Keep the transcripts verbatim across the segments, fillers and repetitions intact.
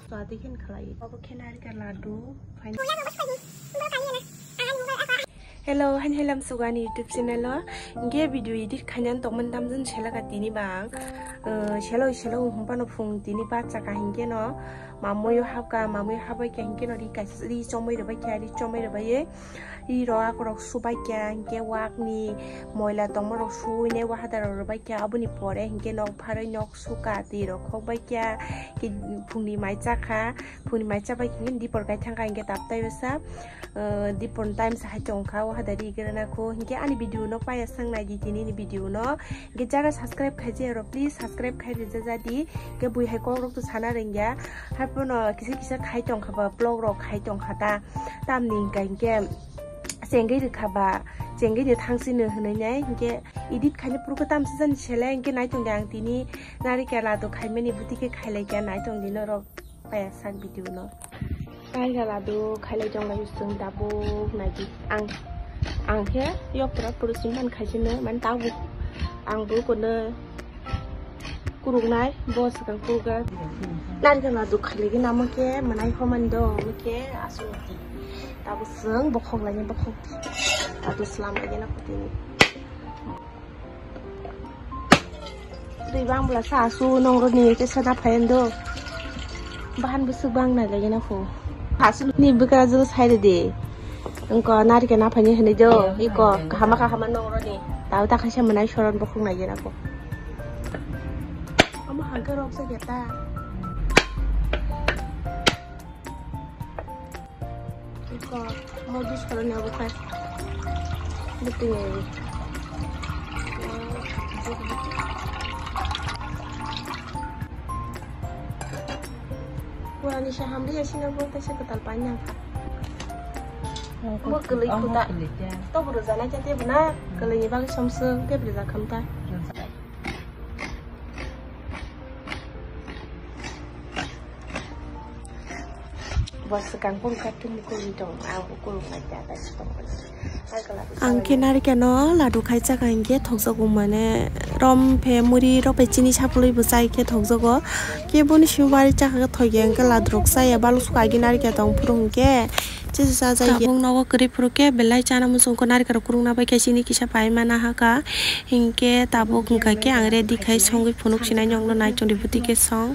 Swati khen khlai. Obo khe narikal ladu. Hello, hain helam sugani YouTube channel o. Nge video edit khainani tongmani tamjani selaka tini bang. Eh, selo selo humpano phung tini ba chaka hinkhe no. Mamuyo hapka, mamuyo habai khe hinkhe no ri kaisa ri chomoi rwbai khe, ri chomoi rwbai ye. Ri rok akorok subai khe hinkhe wakni moila tongma rok suinai wahada rok rwbai khe, aboni pore hinkhe nok pharoi nok suka twi rok khokbai khe, khe phungni mai chakha, phungni mai chabai khe dipor kai thangkha hinkhe taptai bwsa. Eh, dipor time sa hai tongkha, wahada ri gana kho hinkhe ani video no paya sang nai di tini ni video no. Hinkhe jara subscribe khai je ro, please subscribe khai rija jadi. Hinkhe bui hai kok rok to sana rengya. Hai pono kisa kisa khai tongkha ba, vlog rok khai tongkha ta. Tamni hinkhe hinkhe chengwi rwkha ba, chengwi ni thangsi no hwnwi nai. Hinkhe edit khaina purukhe tamsa jani sele hinkhe nai tongdi ang tini narikal ladu khaimani bwtwi khe khailai kha nai tongdi norok. Paya sak video no. Narikal ladu khailai tong lai chwng tabuk nai di. Ang, ang khe yok pura pura simpan khaisino man tabuk. Ang bo kono kuruknai, bo swkang kurukha. Narikal ladu khailai gina mo khe manai homan do, mo khe aswk. Tabuk chwng bokhok lai ni bokhok. Tabuk slam lai gina kotini. Twi bang bwla sa asu nongroni khe sana phaiyando. Bahan bwswk bang nai lagi na pho. Asu ni bwkra jwk sai rwdi. Wngkha narikal na phaini hwnwi do. Iko kahama kahama nongroni. Tao ta khaisa mwnai soron bokhok nai gena pho. Omo hangke rok se geta. Iko, mo juice kholoni abo khai. Buting ai. Purani sa hamri asina bo kaisa kwtal paina. Mo kwlwi khuda. To buru jana kya te bana kwlwi ni bagwi somswk te buru jakhamta. Bo swkang phone kha tini kurui tong, ang bo kurung nai da, da tong. Ang khe narikeno ladu khai chakha hinkhe thokjago, mane rom phe muri rok bai chini sapului bo chai khe thokjago. Khe boni simi bari chakha khe thokya hinkhe ladu rok chaya, balu suka agi narikya tong phuru hinkhe. Chisu chajai ya. Tabuk nogo kwrwi phuru khe belai chana muchung khe narikal rok kurungna bai khe chini kisa pai mana ha kha. Hinkhe tabuk wngkha khe ang ready khai songwi phunuk sinai nokno nai chongdi bwtwi khe song.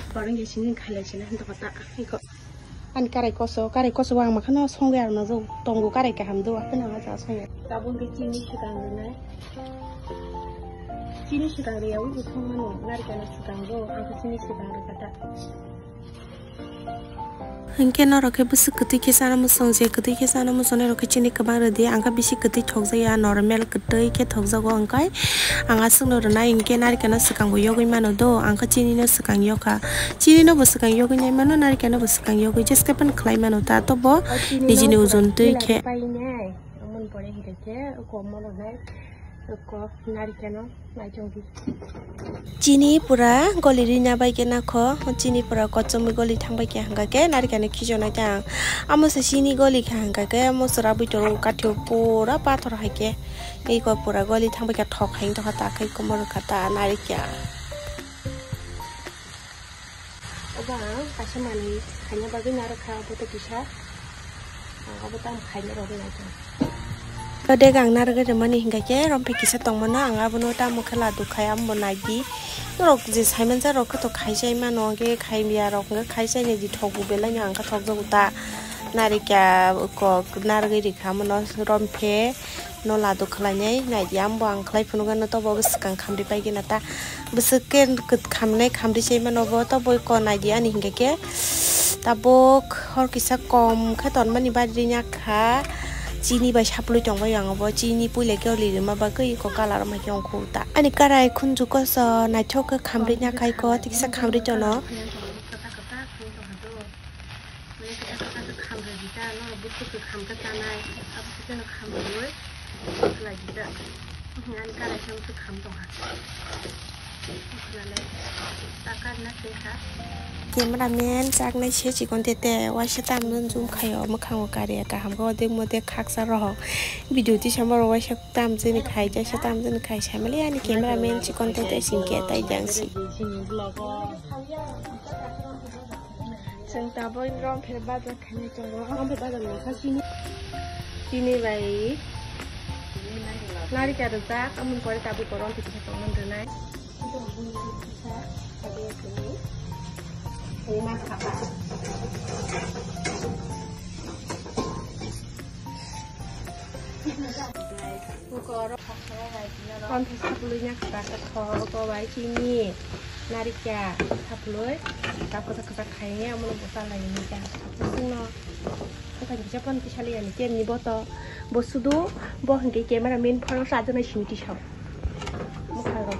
Ani karai koso, karai koso ang makhano songwi ang no tongo karai kaham do, hapheno ang cha songya. Tabuk khe chini swkang rwnai. Chini swkang rwya wi songmano narikal no swkang do, ang khe chini swkang rwkha ta. Hinkhe norok khe bwswk kwtwi khe chana muchung, je kwtwi khe chana muchungnai rok khe chini kwbang rwdi, ang khe bisi kwtwi thokjakya, normal kwtwi khe thokjago, hwnkhai ang aswkno rwnai hinkhe narikal no swkang bo yogwi mano do, ang khe chini no swkang yokha, chini no bo swkang yogwi nai mano, narikal no bo swkang yogwi jeske phano khlai mano ta, tobo nijini ojon twi khe. Chini pura goli rina bai khe nakho, chini pura kochomwi goli thang bai khe hwnkha khe narikal no khichonai ta ang. Amo se chini goli kha hwnkha khe amo chwra bwtoro kathio pura pathor hai khe iko pura goli thang bai khe thok hai wngtokha ta khe komor kha ta narikal. Obo ang kaisa manwi khaina bagwi narwkha, obo tei kisa. Ang obo tamo khaina bagwi naikha. Dek ang narwgwi rwmani hinkha khe romphai kisa tongmano, ang abono tamo khe ladu khai, amo bo naidi. Norok je saimanjak rok khe to khai chai mano, hwnkhe khai ya rok hwnkhe khai chai naidi, thokbo belai no ang khe thokjago ta. Narikya kok narwgwi rikha, omono romphai. No ladu khlainai naidi, ambo ang khlai phunukgano tobo swkang khamri paigwna ta. Bwswk khe khamnai khamri se mano bo, tobo ko naidi ani hinkhe khe tabuk hor kisa kom khe tonmani bari rinya kha. Chini bai saplui tongbai ang bo, chini puila khe oli rima bagwi ko colour ma khe ongkhu ta. Ani karai khunju koso naithok khe khamri nya khai ko, tiksa khamri tono. Mane kisa kisa khe kham rwdi ta, norok bwswk khe kham khe chanai, abo khe kheno kham rwui khlai di ta. Ani karai khe bwswk kham tongkha. Khlai ta karna se kha. Cameraman chaknai se chikon tete, waisa tamjani zoom khaio, mwkhango kariya kaham khe odek modek khaksa rohok. Video tisa borok waisa tamjani khai, jaisa tamjani khai, saimali ani cameraman chikon tete singkhe tai jang si. Chwng tabuk romphe bazar khainai tongo. Romphe bazar mungsa chini. Chini bai narikal rijak, amoni pore tabuk bo romphe kisa tongmani rwnai. Romphe saplui nya kha, kha, kha, kha, bai chini narikal saplui, kap kwchak kwchak khainai, amono bo chalai ni ta. Saplui no kwchak kwchak pon kisa li ani, kemni bo to, bo sudu, bo hwnkhe camera man phano sajana simi tisao.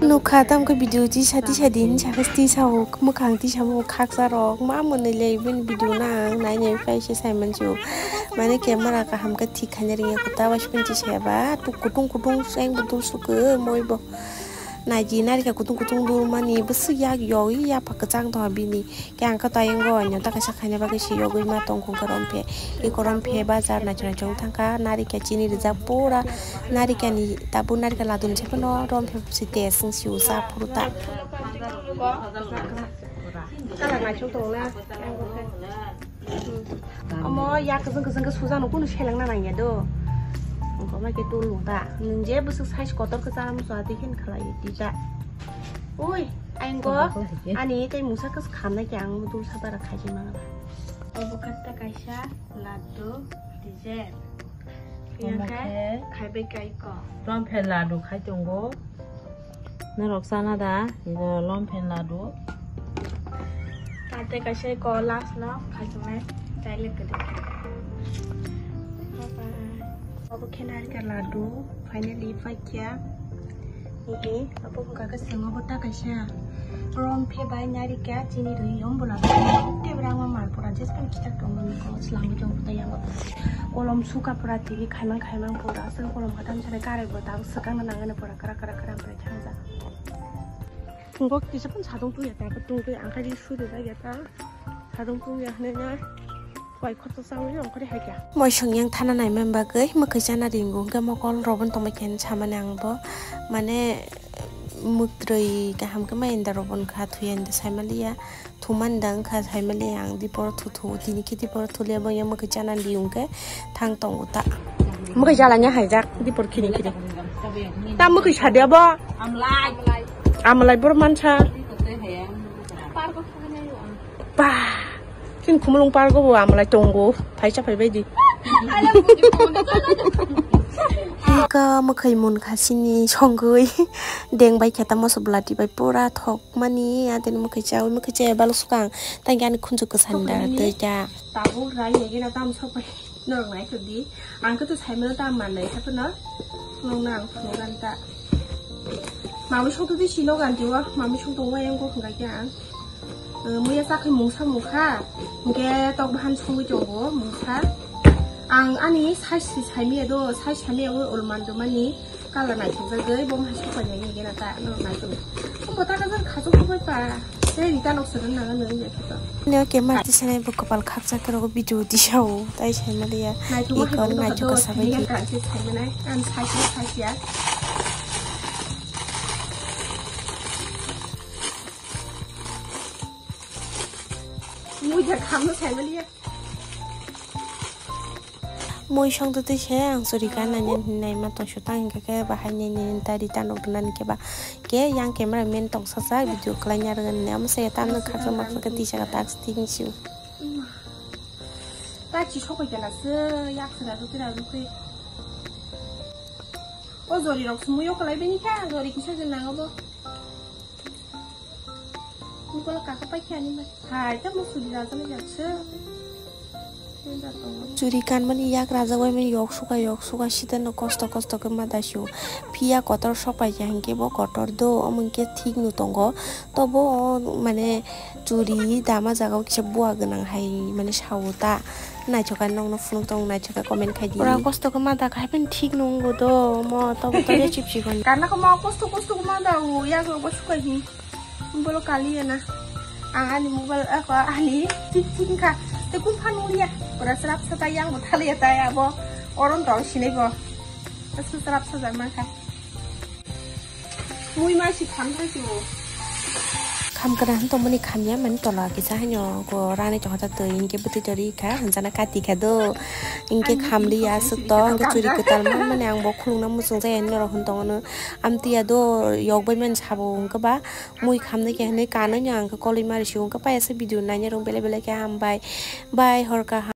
Nukha tamkhe video tisa tisa din sakhe tisao, mwkhang tisao khaksa rok, ma mwnwi le bini video nang nai nai phai se sai mansu. Mane camera kaham khe thik khaina ringya kota bai se bini tisaya ba, tuk kutung kutung seng budul sukhe moi bo. Naidi narikal kutung kutung dur mani bwswk yak yogwi yapha kwchang tongha bini. Khe ang khe tayungo oino ta kaisa khaina bagwi se yogwi ma tong khung khe romphe. Eko romphe bazar naithok naithok wng thangkha, narikal chini rijak pura narikal ni tabuk narikal laduni se phano romphe se test wng sio sa phuru ta. Kalar naithok tongo na. Omo yak kwchwng kwchwng khe sujano kunu selengna nangya do. Wngkha ma khe tul nung ta. Nwng je bwswk size kotor khe chana muchungo tei khe khlai di ta. Ui, ayang go. Ani tei musa khe khamnai khe ang dul sa bara khai se mangla. Obo khe ta kaisa laddu design. Omo khe khaibai kai ko. Romphe laddu khai tongo. Norok chana da, ego lomphen ladu. Ate kaisa ko last no khaichungnai toilet gede. Bye bye. Abo khe narikal ladu, finally paikya. Ehe, abo hwnkha khe swngo bo ta kaisa. Romphe bai narikal chini rwi yom bo ladu. Tebra ma mal pora jespan kitak tongo nokho, swlangwi tongo ta yango. Kolom suka pora tini khaimang khaimang pora, aswk kolom khatam sari karwi bo tabuk swkang nangani pora. Kara kara kara bai thangjak. Tongo kisa phano sadung tungya ta, tungtwi ang khe suri bai ya ta. Sadung tungya hwnwi na bai khoroksa chawi ang khe hai kya. Moisong yang thana nai man bagwi mwkhwi chana ringo hwnkhe mokol robon tongma khe samani ang bo mane mwtrwi kaham khe ma inda robon kha thuya inda saimaliya. Thumani da wngkha saimali ang dipor thuthu tini khe dipor thulia bo yang mwkhwi chana di wngkhe thang tongo ta. Mwkhwi chalanya haijak dipor khini khini. Ta mwkhwi sadia bo? Amlai bor mansa. Ba. Chini khumulwng pargo bo amlai tongo. Phaisa phaibai di. Eka mwkhwi mun khasini songwi deng bai kheta moso bwlati bai pura thok. Mani adini mwkhwi chawi mwkhwi chaya balok swkang tangkhe ani khunju kwsani da tei kha. Tabuk rai nai gena tam sok bai norok nai thok di. Ang khe to sai mano tam manai haphano. Nokno ang phunukgani ta. Mamwi sok todi sino ganti o mamwi sok tongo ayang kok hwnkha khe ang. Muya chakhwi mungsa mungkha. Hwnkhe tok bahan songwi tongo mungsa. Ang ani size si saimaya do size saimaya o olman do mani. Kala naithok jagwi bo hai sok painai ni gena ta no naithok. Bo ta kajar khachuk khoboi pa. Tei rita nok sero nang nang ya kito. Neo ke mati sanai bo kopal khaksa kero video disao tai sai maliya. Naithok ikon naithok ka sabai di. Kan se sai manai an sai sai sai ya. Mui ja kham no sai maliya. Mui song twi se ang churi ka nai nai ma tong su tang hingke ke bahai nai nai ta ri ta nok rwna ni ke ba ke yang camera man tong sa sa video khlai nya rwgani ne amo se ta no khaksa maksa ke tisa ka task ting siu. Ta chi sok bai kana se yak se ra rukri ra rukri. O jori rok se mui o khlai bini ka jori kisa je nang obo. Nukula kaka paikhe ani bai. Hai, tamo suri rajani jakse. Churi kanmani yak rajak bai mani yok suka, yok suka, sita no kosto kosto khe ma dasio. Phiya kotor sok paikha hinkhe bo kotor do, omo hinkhe thik no tongo. Tobo o mane churi dama jaga o kisa bua gwnang hai mane sao ta. Naithok khe nokno phunuk tongo, naithok khe comment khai di. Pura kosto khe ma da khai pen thik no wngo do, mo tobo to chip chip. Karna khe ma kosto kosto khe ma da o, yak rok bo suka hi. Bolo kaliya na. Ang ani mobile, eh, ko ani tik tik kha. Te kum phan uliya. Pura srap sa ta yang bo thaliya ta ya bo. Oron to sinai bo. Asu srap sa jar man kha. Mui ma si kham thang si bo. Ham kana hwn tongmani khamya mani tola kisa haino ko rani chokha twi hinkhe bwtwi tori kha hwnjana kati kha do. Hinkhe khamli aswk to hinkhe churi kwtal man mani ang bo khulungna muchung jaya norok hwn tongo no. Amtwi ya do yok bai mani sabo hwnkhe ba mui khamnai khe hwnwi kanwi no ang khe koloi mari si hwnkhe paisa video naina rok belai belai khe hambai. Bai hor kaham.